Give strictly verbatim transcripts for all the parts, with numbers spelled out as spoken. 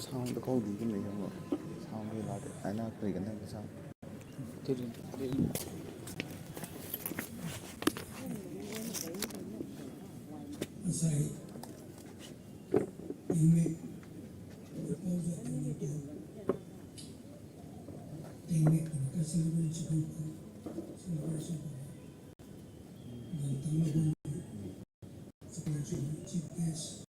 Sound ta khou di kumei hang lo. Sound hei la de. Ai na kari kan thang sound. Asai, tingmik, tingmik, tingmik, ka celebration, celebration, dan tang na bun, celebration, chief guest.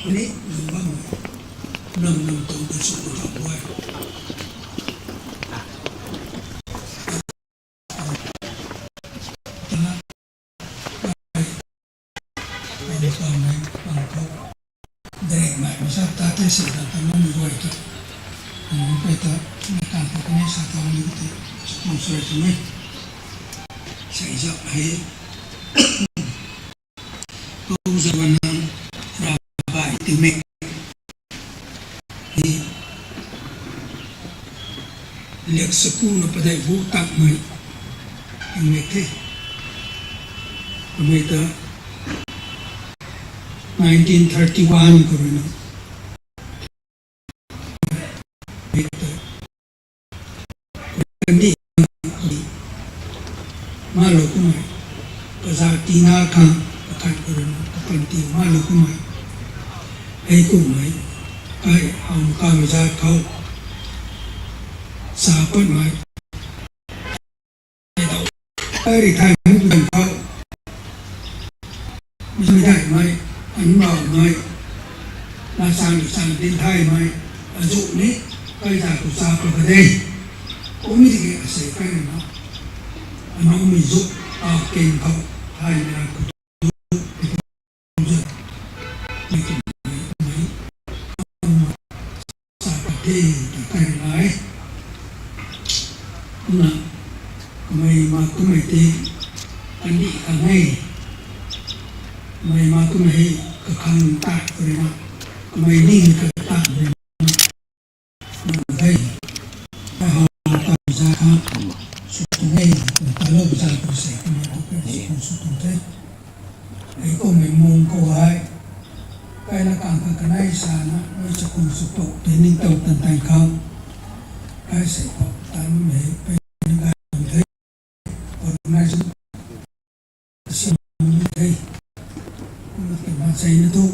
Ni, nang bam, nang nang tang ta suk ta bam. Direct mai masa ta te se ta ta nang guay ta. Nang pe ta, nang ta ta ni sa ta ni te. Sukun sura tu ni. Sa isa hei. Kou zawan nang rabai tingmik. Ni liak saku na padai bu tak mai. Tingmik the. Kamei ta nineteen thirty-one khou rui na. Mei ta. Kandih malou kumei, kazat tina khang, kakhat khou rui na, kapanty malou kumei, hei kummei, kai hawm kamei zat khou, sa patmei, kai dau, kai ri thay mei tu dan khou, mi daihmei, anmawmei, na sang ri sang din thaymei, azu ni, kai zat khou sa pat ka de. Kum mi tiki asei kai rui na, anaumei zu, a ken khou, thaymei na khou, sa pat the ta kai rui na e. Kumna, kamei ma kumei te, kandih khang e. Kamei ma kumei hei, kakhang ta khou rui na, kamei ning kata khou rui na, nang hei, kai hawm kamei zat khang, sw tuang e, talou zat khou sei kamei khou kai sw tuang the. Hei kummei mung khou hei, kai na kang kha kanei sa na, mei chakhun sw tu, tei ningtow tan tan khang, kai sei khou, tanmei hei, pei na gay tuang the, organization, asiam the, kumna tei maansei na thu,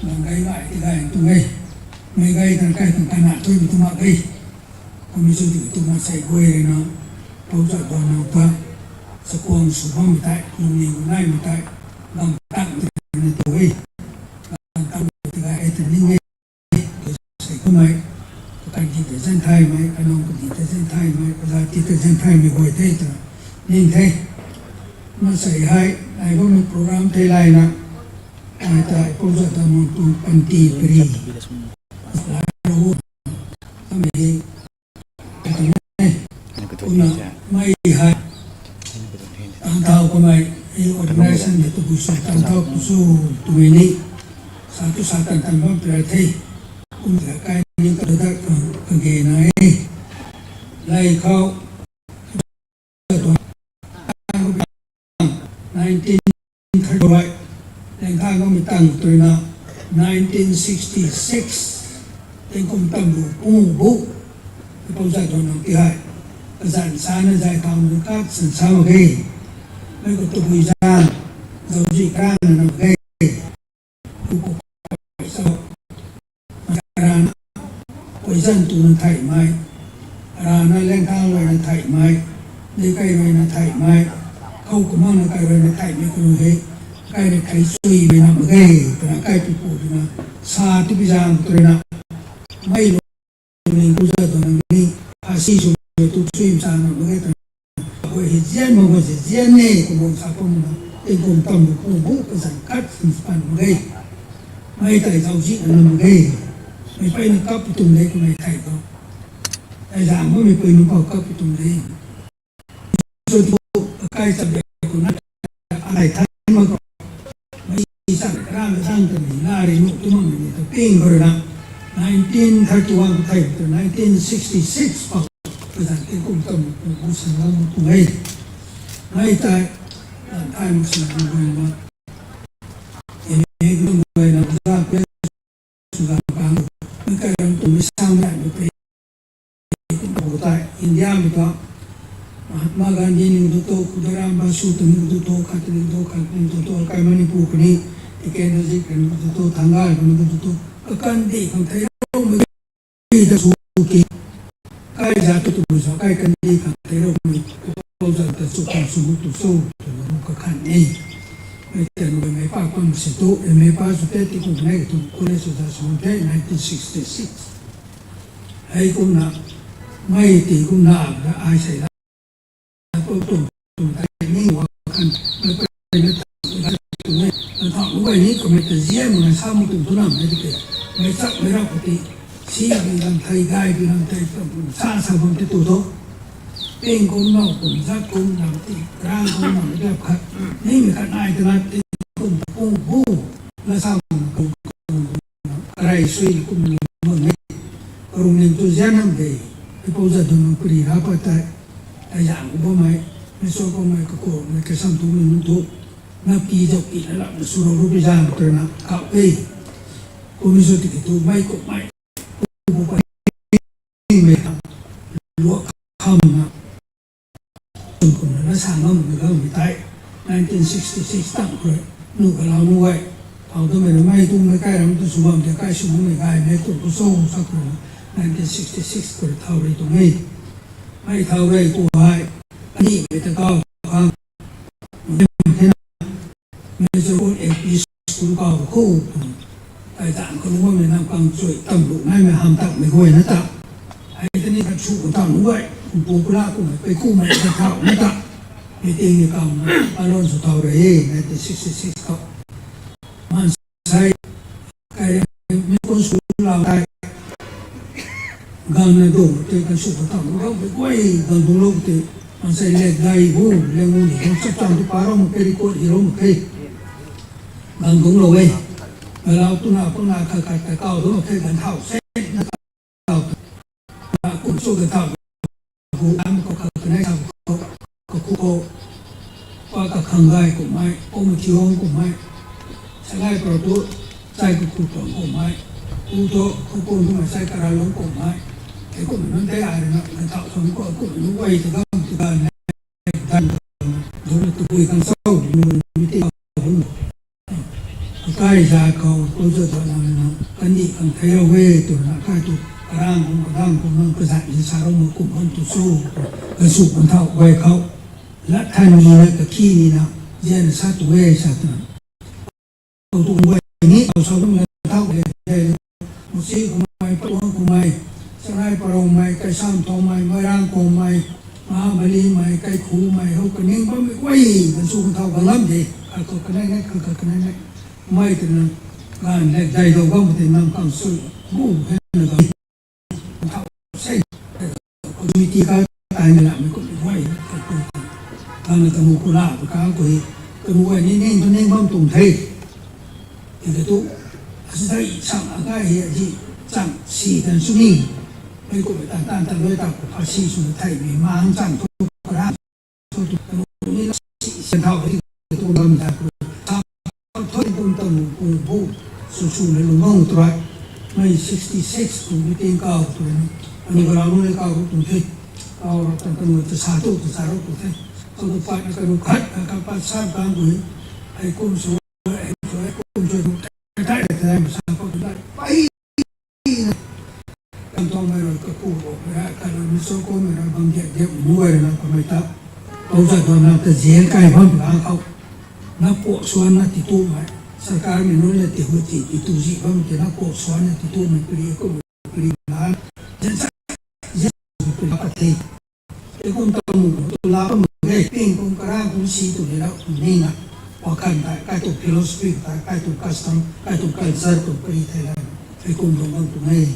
nang gay gay ti gay tuang e, mei gay tan kai tan kai na thu mi tu mak e. Kummei chu di tu maansei guay rui na, pou zat bam nang ta, chakhwang sw bammei tei, lungning naimei tei, bam tang tei na tu e, bam tang tei gay e ta ning e, sei kummei, kakan ti tei zan thaymei, kanang kadi tei zan thaymei, kazat ti tei zan thaymei guay the ta, ning the. Maansei hei, ai bammei program thei layna, ai ta pou zat ta mun tu panty pari, lai rou, amei, kumna, mei hei, tang thau kamei, hei organization hei tabui sw tang thau tu sw, twmei ni, sa tu sa tan tan bam pira the, kumna kai ni ta dat khang kage na e, lai khou, nineteen thirty-one, leng kha ngam tang tui na, nineteen sixty-six, tingkum tam lu pung bu, pou zat tuang nang ti hei, kazan sa na zay thau na kak san sa mak ge, mei khou tabui zan, zauzi kran na mak ge. Rana, poison tu na theihmei, rana lengthang rui na theihmei, dei kai rui na theihmei, khou kumang na kai rui na theihmei kanu hei, kai na kai sui mei na mak ge, twna kai pu pu twna sa tu pi zang twna mei lo ning ku za do nang ni, a si sw tu sui sa na mak ge twna. Hoi hi zian ma hoi si zian ne, kumna sa kum na, tingkum tam bu pu bu ka zan khat sin pan mak ge. Mei tai zau zi na mak ge. Mei pai na kap pu tum le, kumei thai ko. Tai zang ma mei pai nu pau kap pu tum le. So tu kai sa be ku na, ai thai ma ko. Mei sa ram zang ta ni na ri nu tu ma ni ta ping ko na. Nineteen thirty-one thai tu nineteen sixty-six pa. Ka zan tingkum tam bu bu san lam tu ngai. Mei tai, thai ma san lam ma. Ene kum bai na za pe sw zang kang. Mei kai ram tu mei sang na bu pe. Kum bu tai India mei ta Mahatma Gandhi ni tu to, Khudiram Basu tu ni tu to, khat ni tu, khat ni tu to, kai Manipur kani, Tikendrajit kani tu to, Thangai kani tu to. Ka kan di khang thei rou mei ta su ki. Kai za tu tu sa kai kan di khang thei rou mei. Ko za ta su kan su mu tu so, tu na ka kan ni. Mei ta mei pa pa mu si tu, mei pa su te ti kum nai tu, ko le su za su te nineteen sixty-six. Hei kumna, mei ti kumna, na ai sei la. Ko tu, tu tai ni wa kan, mei pa na tu ne, na tha lu wai ni ko mei ta zian mei na sa mu tu tu na mei ti, mei chak mei rap ti, si bi lam thai, gai bi lam thai, sa sa bam ti tu to. Ping kum nau kum zak kum lam ti, rang kum lam ti khat. Ni mei khat nai ta na ti kum kum bu, na sa kum kum. Rai sui kum lung lung ni. Rung ning tu zian nam de. Ipo za dun nung puri ra pa tai. Tai zang ku bo mai. Mei so ko mai ka ko mai ka sam tu mi nung tu. Na pi zau pi na lap na su rou ru pi zang tu na kau pe. Ku mi so ti ki tu mai ku mai. Ku bu pa ni mei ta. Luak kham na. Kum na na sa ngam na gam mi tai. Nineteen sixty-six tang khou nu ka lau nu wai. Thau tu mei na mei tu mei kai ram tu su bam te kai su mei gai mei tu ku so sa khou na. Nineteen sixty-six khou thau rei tu mei. Mei thau rei ku hai. Ani mei ta kau khang. Mei chu ko L P school kau khou. Kai tan khou lung mei nam kang chui tam lu nai mei ham tak mei guay na ta. Ai ta ni kan su kan tam lu guay. Kum pu kula kum mei pei kum mei kan thau na ta. Mei ting ni kau na. Alon su thau rei nineteen sixty-six khou. Man sai. Kai mei kun su lau tai. Gang na dong te kan su kan tam lu guay guay gang dong lou te. Man sai lek dai bu leng u ni kan chap cham tu pa rou mei pei record hi rou mei pei. Gang dong lou e. Mei lau tu na tu na khat khat kai kau dong mei pei kan thau se na kau. Na kum su kan thau. Gu am ko kha kanei sa ko, ko khu ko, pa ka khang gai kum mai, ko mu thiong kum mai, sa gai pro tu, sai ko khu tuang kum mai, u to, ko kum tu mai sai ka ra long kum mai, e kum nunc tei ai na, na thau thong ko, kum nunc wai ta gam ta gan, dan, dun tu pui kan sau, nu mi ti hung. Kai za khou, ko za za na na, kan di kan thei rou e, tu na kai tu, karang kum, karang kum, nang kazat ni sa rou ma kum, kan tu so, kan su kan thau, wai khou. Lat than ni na, ka khi ni na, zian na sa tu e, sa tu na. Khou tu wai ni, khou sa kum na thau e, e. Musi kumai, Patuang kumai, Sarai Parong mai, Kaisam Thong mai, Moirang Kong mai, Mahabali mai, Kaikhu mai, hou kaning bammei guay, kan su kan thau kan lam de, khat khou kanei nai, khat khou kanei nai, mai twna, gan lek dai dou bam tei nam kang sui, bu hei na gam, kan thau sei, community ka tai na lam mei kum guay, kan na kamu kula, kan khui, kamu guay ni ning tu ning bam tum the. Tiki tu, asei sang akai hei azi, chang si tan sw ni. Mei kum tan tan tan loi ta ku pha si sw thei mei mang chang tu kara. So tu, ni si sian thau hei tu lam ta ku. Sa thoi kum tan kum bu, su su na lung ngong tu rai. Mei sixty six kum mi ting kau tu rai. Ani kara lu ni kau ru tum the. Kau ru tan tan ta sa tu, ta sa ru tu the. So tu pat na kanu khat, ka pat sa kang ku. Ai kum su Kan tuang mei rui kaku bo mei rui, kan rui mi so ko mei rui bam diak diak mu gay rui na kamei ta. Kou zat bam na ta zian kai bam na khou. na kuak suan na titumei, sarkar mei nunc le tihu ti titu zi bam ti na kuak suan na titumei pari kum pari na, zan sa, zan pari ka the. Te kum ta mu tu la bam ge, ping kum kara kum si tu le la kum ni na. Wa kan ta, kai tu philosophy ta, kai tu custom, kai tu culture tu pari the la. Ai kum dong bam tu ngai.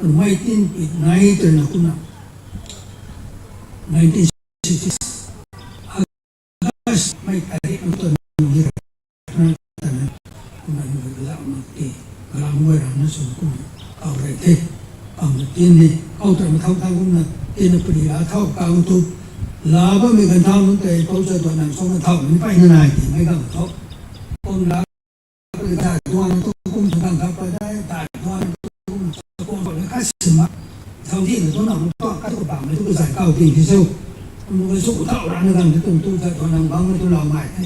Mei tin pi nai te na kum na. Nineteen sixty-six. August mei tarik ang tuan ni ra na tana kumna ni la mak ti, galam wai ra na sw kum kau rei the. Kau na tin ni, kau ta ma thau thau kumna tin na pari la thau kau tu. La bammei kan thau nunc tei pou cha tuan nang song na thau ni pai na nai ti mei gang thau. Kum la Zai tuang tu kum tu gang kha pa dai, zai tuang tu kum tu kum tu kha sima. Thau di na tu na tu ka tu bang tu zai kau ting ti sou. Kum tu sou thau ra na gang tu tu zai tuang nang bang tu lau mai the.